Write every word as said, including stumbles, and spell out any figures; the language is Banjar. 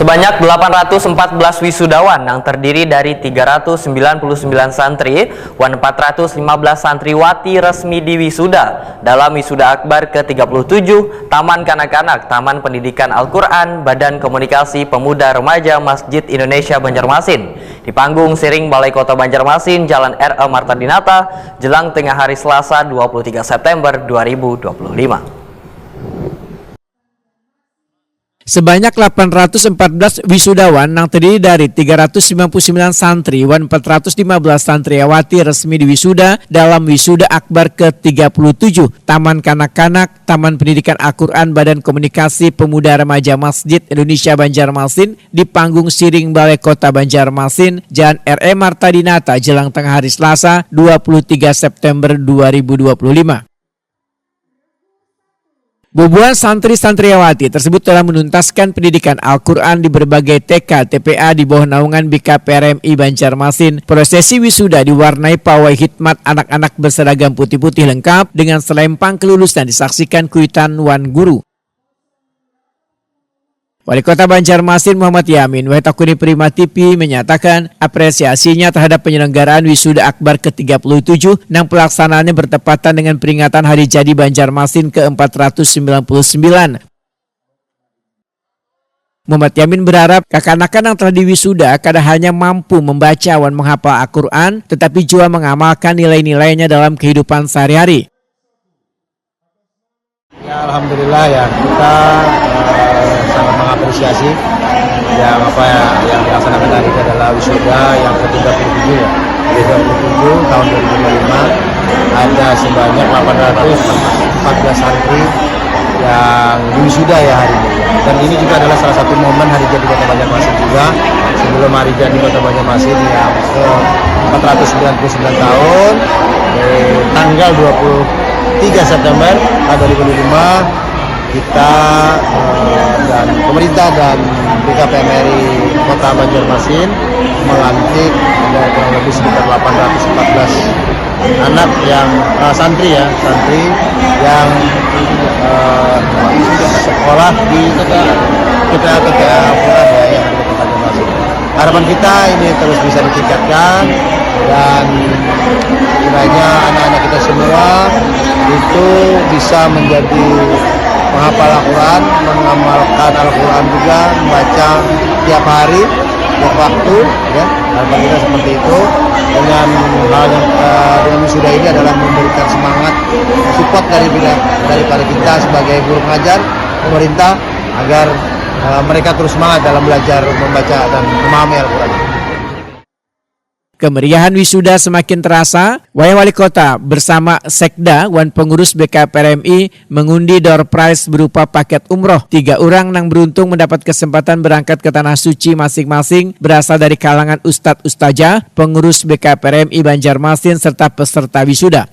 Sebanyak delapan ratus empat belas wisudawan yang terdiri dari tiga ratus sembilan puluh sembilan santri wan empat ratus lima belas santriwati resmi diwisuda dalam wisuda akbar ke tiga puluh tujuh Taman Kanak-kanak, Taman Pendidikan Al-Quran, Badan Komunikasi Pemuda Remaja Masjid Indonesia Banjarmasin, di panggung siring Balai Kota Banjarmasin, Jalan R E Marta Dinata, jelang tengah hari Selasa dua puluh tiga September dua ribu dua puluh lima. Sebanyak delapan ratus empat belas wisudawan nang terdiri dari tiga ratus sembilan puluh sembilan santri wan empat ratus lima belas santriawati resmi diwisuda dalam Wisuda Akbar ke tiga puluh tujuh Taman Kanak-kanak, Taman Pendidikan Al-Quran Badan Komunikasi Pemuda Remaja Masjid Indonesia Banjarmasin di panggung siring Balai Kota Banjarmasin, Jalan R E Marta Dinata, jelang tengah hari Selasa, dua puluh tiga September dua ribu dua puluh lima. Bubuhan santri-santriawati tersebut telah menuntaskan pendidikan Al-Quran di berbagai T K, T P A di bawah naungan B K P R M I Banjarmasin. Prosesi wisuda diwarnai pawai hikmat anak-anak berseragam putih-putih lengkap dengan selempang kelulusan disaksikan kuitan wan guru. Wali Kota Banjarmasin Muhammad Yamin Wahitakuni Prima T V menyatakan apresiasinya terhadap penyelenggaraan Wisuda Akbar ke tiga puluh tujuh nang pelaksanaannya bertepatan dengan peringatan Hari Jadi Banjarmasin ke empat ratus sembilan puluh sembilan. Muhammad Yamin berharap kakanakan yang telah diwisuda kada hanya mampu membaca wan menghafal Al-Quran, tetapi juga mengamalkan nilai-nilainya dalam kehidupan sehari-hari. Ya, alhamdulillah ya, kita uh, sangat mengapresiasi yang apa ya, yang dilaksanakan hari ini adalah wisuda yang ke tiga puluh tujuh ya. Jadi dua puluh tujuh tahun dua ribu dua puluh lima ada sebanyak delapan ratus empat belas santri yang wisuda ya hari ini. Dan ini juga adalah salah satu momen hari jadi Kota Banjarmasin juga. Sebelum hari jadi Kota Banjarmasin yang ke empat ratus sembilan puluh sembilan tahun, eh, tanggal dua puluh tiga September tahun dua ribu lima, kita eh, dan pemerintah dan B K P M R I Kota Banjarmasin melantik ada kurang lebih sekitar delapan ratus empat belas anak yang eh, santri ya, santri yang eh, sekolah di T K, T K Al-Quran ya, yang ada di Kota Banjarmasin. Harapan kita ini terus bisa ditingkatkan dan kiranya anak-anak kita semua itu bisa menjadi penghafal Al-Quran, mengamalkan Al-Quran juga, membaca tiap hari, tiap waktu, ya. Harapan kita seperti itu. Dengan hal yang eh, dengan wisuda ini adalah memberikan semangat, support dari daripada kita sebagai guru pengajar, pemerintah, agar eh, mereka terus semangat dalam belajar membaca dan memahami Al-Quran. Kemeriahan wisuda semakin terasa, wayah wali kota bersama sekda wan pengurus B K P R M I mengundi door prize berupa paket umroh. Tiga orang nang beruntung mendapat kesempatan berangkat ke Tanah Suci masing-masing berasal dari kalangan ustadz ustazah, pengurus B K P R M I Banjarmasin, serta peserta wisuda.